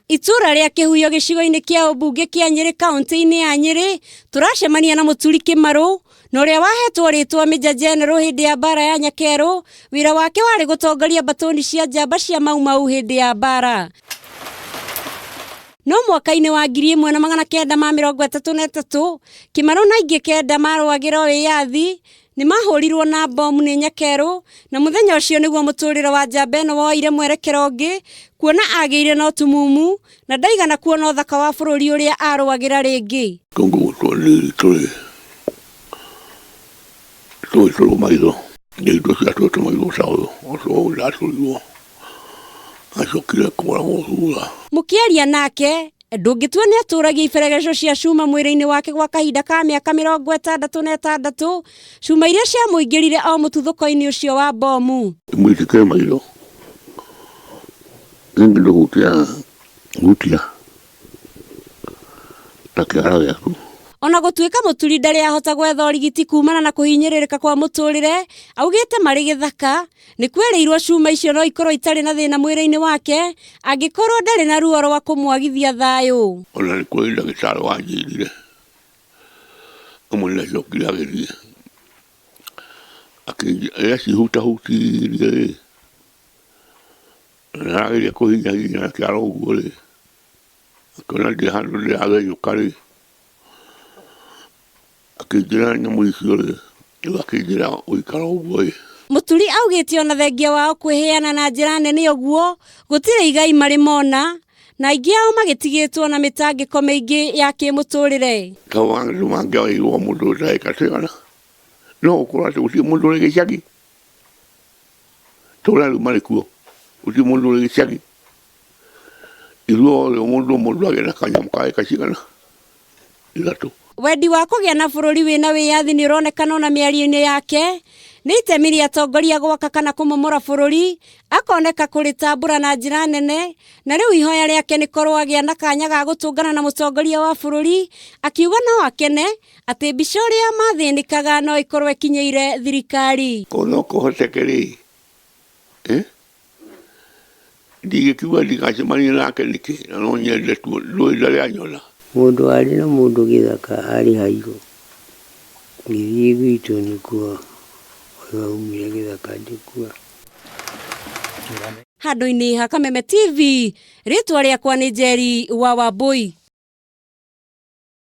Itũra rĩa Kĩhuyo gĩcigo-inĩ kĩa ũmbunge kĩa Nyĩrĩ kaũntĩ-inĩ ya Nyĩrĩ, tũracemania na Mũturi Kĩmarũ, na ũrĩa wahetwo rĩtwa Major General hĩndĩ ya mbara ya Nyakerũ. Wĩra wake warĩ gũtongoria mbatũni cia njamba cia Mau Mau hĩndĩ ya mbara. No mwaka-inĩ wa 1933, Kĩmarũ na ingĩ kenda marũagĩra wĩyathi nĩ mahũrirwo na bomu nĩ Nyakerũ, na mũthenya ũcio nĩguo mũtũrĩre wa njamba ĩno woire mwerekero ũngĩ, kuona agĩire na ũtumumu na ndaigana kuona ũthaka wa bũrũri ũrĩa arũagĩra rĩngĩ. Tũngĩgũtwo nĩ tũrĩ tũgĩtũrwo maitho indo ciatũrĩtwo maitho ta ũyũ ũcio ũyũ ndatũrirwo acokire kũragwo thutha. Mũkĩaria nake, ndũngĩtua nĩ atũragia iberegeco cia cuma mwĩrĩ-inĩ wake gwa kahinda ka mĩaka 66, cuma iria ciamũingĩrire o mũtuthũko-inĩ ũcio wa bomu. Mwĩtĩkĩre maitho ningĩ ndũhutia hutia na kĩara gĩaku. Ona gũtuĩka Mũturi ndarĩ ahota gwetha ũrigiti kumana na kũhinyĩrĩrĩka kwa mũtũrĩre, augĩte marĩ gĩthaka, nĩ kwerĩirwo cuma icio no ikorwo itarĩ na thĩna mwĩrĩ-inĩ wake angĩkorwo ndarĩ na ruo rwa kũmwagithia thayũ. Ona nĩ kũrĩ ndagĩtarĩ wanjĩrire, ũmwe nĩ acokire agĩthiĩ akĩnjĩra acihutahutirie rĩ, na arageria kũhihinyahihinya na kĩara ũguo rĩ, akĩona ndĩ handũ ndĩrathenyũka rĩ, akĩnjĩra nyamũ icio rĩ, rĩu akĩnjĩra ũikare ũguo ĩ. Mũturi augĩte ona thengia wao kwĩheana na njĩra nene ũguo, gũtirĩ igai marĩ mona, na aingĩ ao magĩtigĩtwo na mĩtangĩko mĩingĩ ya kĩmũtũrĩre. Kaũndũ mangĩaigua mũndũ ndagĩka cigana, no gũkorwo atĩ gũtirĩ mũndũ ũrĩ gĩcagi, tũra rĩu marĩ kuo, gũtirĩ mũndũ ũrĩ gĩcagi. Ithuothe mũndũ o mũndũ agĩa na kanyamũ ka ĩka cigana? Ithatũ. Wendi wa kũgĩa na bũrũri wĩna wĩyathi nĩ ũronekana ona mĩario-inĩ yake. Nĩ itemi rĩa atongoria gwaka kana kũmomora bũrũri, akoneka kũrĩtambũra na njĩra nene, na rĩu ihoya rĩake nĩ korwo agĩa na kanya ga gũtũngana na mũtongoria wa bũrũri, akiuga no akene atĩ mbica ũrĩa mathĩnĩkaga no ĩkorwo ĩkinyĩire thirikari. Korwo no kũhoteke rĩ, Ndingĩkiuga ndigacemania nake nĩkĩ, na no nyende tu ndũĩ ndarĩ anyona. Mũndũ arĩ na mũndũ gĩthaka arĩ hairũ, ngĩthiĩ gwitũ nĩkuo ũyũ aumire gĩthaka ndĩkua. Handũ-inĩ ha Kameme TV, rĩtwa rĩakwa nĩ Njeri wa Wambũi.